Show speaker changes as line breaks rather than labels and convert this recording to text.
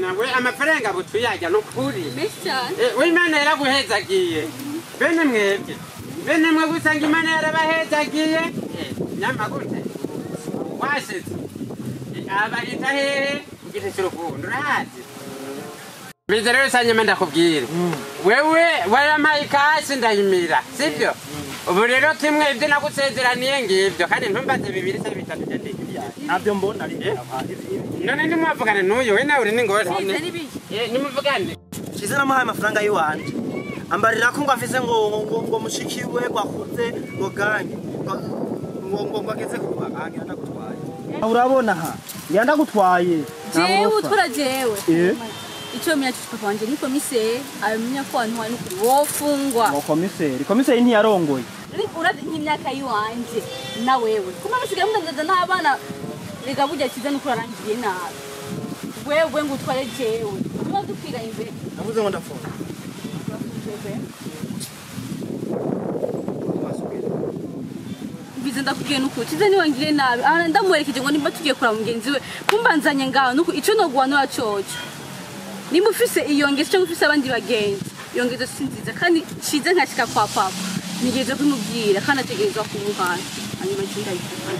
Imana we amafaranga butuyajya nukuri.
Menshi cyane.
We Imana yaraguhezagiye. Bene mwebwe. Bene mwe gusanga Imana yarabahezagiye. Nyama gute? Washitse. Abahita hehe? Ugite cy'urukundo urahazi. Bize rero sanyuma ndakubwira. Wewe warampaye ikasi ndayimira, sibyo? Ubu rero kimwe ibyo nagusezeraniye ngibyo kandi ntumbaze bibiri se bitatu byo.
Ntabyo mbona ari.
None ndimwavugane n'uyu we nawe uri n'ingorane.
Ciza n'ibiki?
Nimuvugane.
Ciza namuhaye amafaranga yiwanje. Ambarira ko ngo afise ngo mushiki we ngo akuze ngo gange ngo ageze kuba ahange ndagutwaye. Urabona ha? Ngira ndagutwaye.
Jewe utwara jewe.
Eh.
Icyo menya cyo papa wanje ni komiseri amenya ko antwaye n'ukuri wofungwa.
Ngo komiseri, komiseri ntiyarongoye.
Urazi nk'imyaka yiwanje na wewe. Kuma basigaye mudandaza n'abana rega burya Ciza nuko arangiye nabi. Wewe ngo utware jewe. Tuba dupfira imbere.
Navuze ngo ndafunga.
Mbize ndakubwiye nuko Ciza niwangire nabi. Aha ndamuherekeje ngo nimba tugiye kuraba mugenzi we. Kumbanzanye ngaho nuko ico noguhanura coco. Nimba ufise iyo ngeso cyangwa ufise abandi bagenzi, iyo ngeso si nziza kandi Ciza nkashika kwa papa. Nigeze kumubwira kandi ategerezwa kumuhana. Hanyuma nce ndabikora.